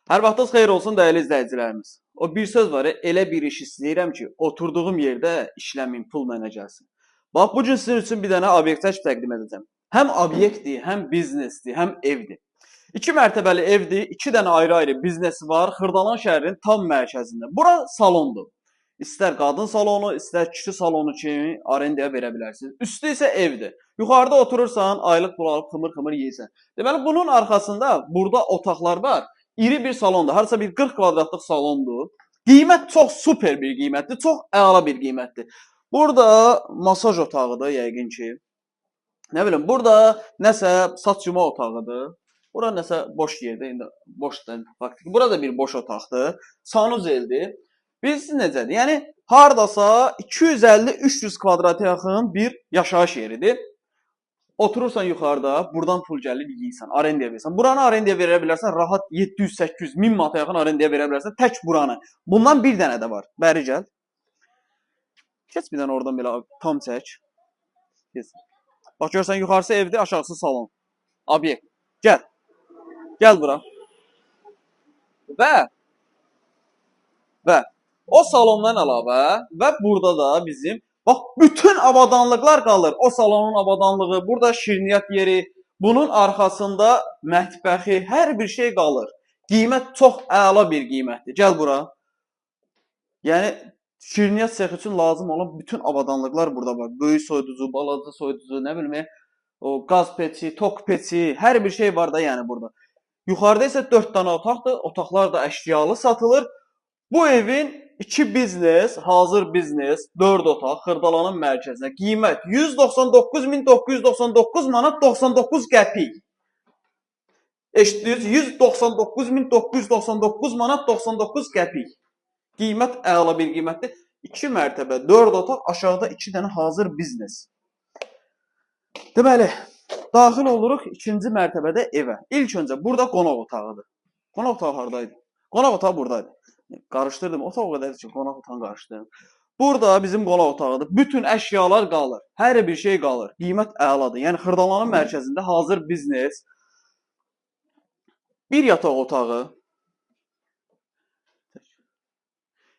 Hər vaxtınız xeyir olsun dəyərli izləyicilərimiz. O bir söz var, elə bir iş istəyirəm ki, oturduğum yerdə işləməyim, pul mənə gəlsin. Bax, bu gün sizin üçün bir dənə obyekt çəkib təqdim edəcəm. Həm obyektdir, həm biznesdir, həm evdir. 2 mərtəbəli evdir, 2 dənə ayrı-ayrı biznesi var Xırdalan şəhərinin tam mərkəzində. Bura salondur. İstər qadın salonu, istər kişi salonu kimi arendaya verə bilərsiniz. Üstü isə evdir. Yuxarıda oturursan, aylıq pul alıb xımır-xımır yeyirsən. Deməli, bunun arxasında burada otaqlar var. İri bir salondur. Harasa bir 40 kvadratlıq salondur. Qiymət çox super bir qiymətdir. Çox əla bir qiymətdir. Burada masaj otağıdır yəqin ki. Nə bilim, burada nəsə saç yuma otağıdır. Bura nəsə boş yerdir. İndi boşdur faktiki. Burada bir boş otaqdır. Sanuzeldir. Bilirsiniz necədir? Yəni hardasa 250-300 kvadrata yaxın bir yaşayış yeridir. Oturursan yuxarıda, buradan pul gəlir, yeyirsən, arendaya verirsən. Buranı arendaya verə bilərsən, rahat 700-800, 1000 manata yaxın arendaya verə bilərsən, tək buranı. Bundan bir dənə də var. Bəri gəl. Keç bir dənə oradan belə tam çək. Keç. Bax, görürsən, yuxarısı evdir, aşağısı salon. Obyekt. Gəl. Gəl bura. Və o salondan əlavə və burada da bizim bax, bütün avadanlıqlar qalır. O salonun avadanlığı, burada şirniyyat yeri, bunun arxasında mətbəxi, hər bir şey qalır. Qiymət çox əla bir qiymətdir. Gəl bura. Yəni, şirniyyat sexi üçün lazım olan bütün avadanlıqlar burada var. Böyük soyuducu, balaca soyuducu, nə bilim, o qaz peçi, tok peçi, hər bir şey var da yəni burada. Yuxarıda isə 4 dənə otaqdır. Otaqlar da əşyalı satılır. Bu evin 2 biznes, hazır biznes, 4 otaq Xırdalanın mərkəzinə. Qiymət 199.999 manat 99 qəpik. Eşitdiniz? 199.999 manat 99 qəpik. Qiymət əla bir qiymətdir. 2 mərtəbə, 4 otaq, aşağıda 2 dənə hazır biznes. Deməli, daxil oluruq 2-ci mərtəbədə evə. İlk öncə burada qonaq otağıdır. Qonaq otağı haradaydı? Qonaq otağı buradaydı. Qarışdırdım. Otaq o qədər ki, qonaq otağını qarışdırdım. Burada bizim qonaq otağıdır. Bütün əşyalar qalır. Hər bir şey qalır. Qiymət əladır. Yəni Xırdalanın mərkəzində hazır biznes. Bir yataq otağı.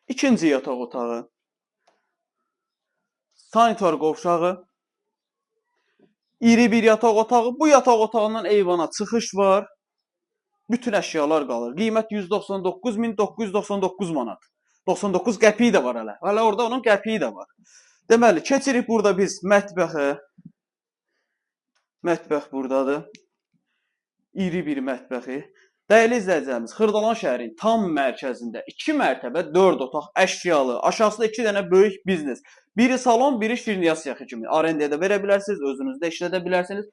İkinci yataq otağı. Sanitar qovşağı. İri bir yataq otağı. Bu yataq otağından eyvana çıxış var. Bütün əşyalar qalır. Qiymət 199.999 manat. 99 qəpiyi də var hələ. Hələ orada onun qəpiyi də var. Deməli, keçirik burada biz mətbəxə. Mətbəx buradadır. İri bir mətbəxi. Dəyərli izləyicilərimiz, Xırdalan şəhərinin tam mərkəzində 2 mərtəbə, 4 otaq, əşyalı, aşağısında 2 dənə böyük biznes. Biri salon, biri şirniyyat sexi kimi. Arendaya da verə bilərsiniz, özünüz də işlədə bilərsiniz.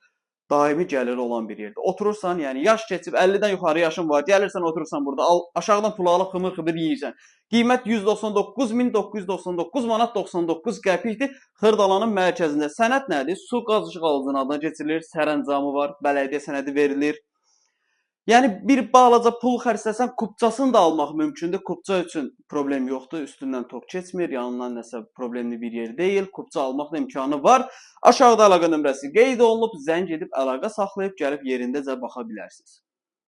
Daimi gəliri olan bir yerdə. Oturursan, yəni yaş keçib 50-dən yuxarı yaşın var, gəlirsən oturursan burada, al, aşağıdan pulu alıb xımır-xımır yeyirsən. Qiymət 199.999 manat 99 qəpikdir. Xırdalanın mərkəzində. Sənəd nədir? Su, qaz, işıq alıcının adına keçirilir, sərəncamı var, bələdiyyə sənədi verilir. Yəni bir balaca pul xərcləsən, kupçasını da almaq mümkündür. Kupça üçün problem yoxdur. Üstündən tok keçmir, yanından nəsə problemli bir yer deyil. Kupça almaq da imkanı var. Aşağıda əlaqə nömrəsi qeyd olunub, zəng edib əlaqə saxlayıb gəlib yerindəcə baxa bilərsiniz.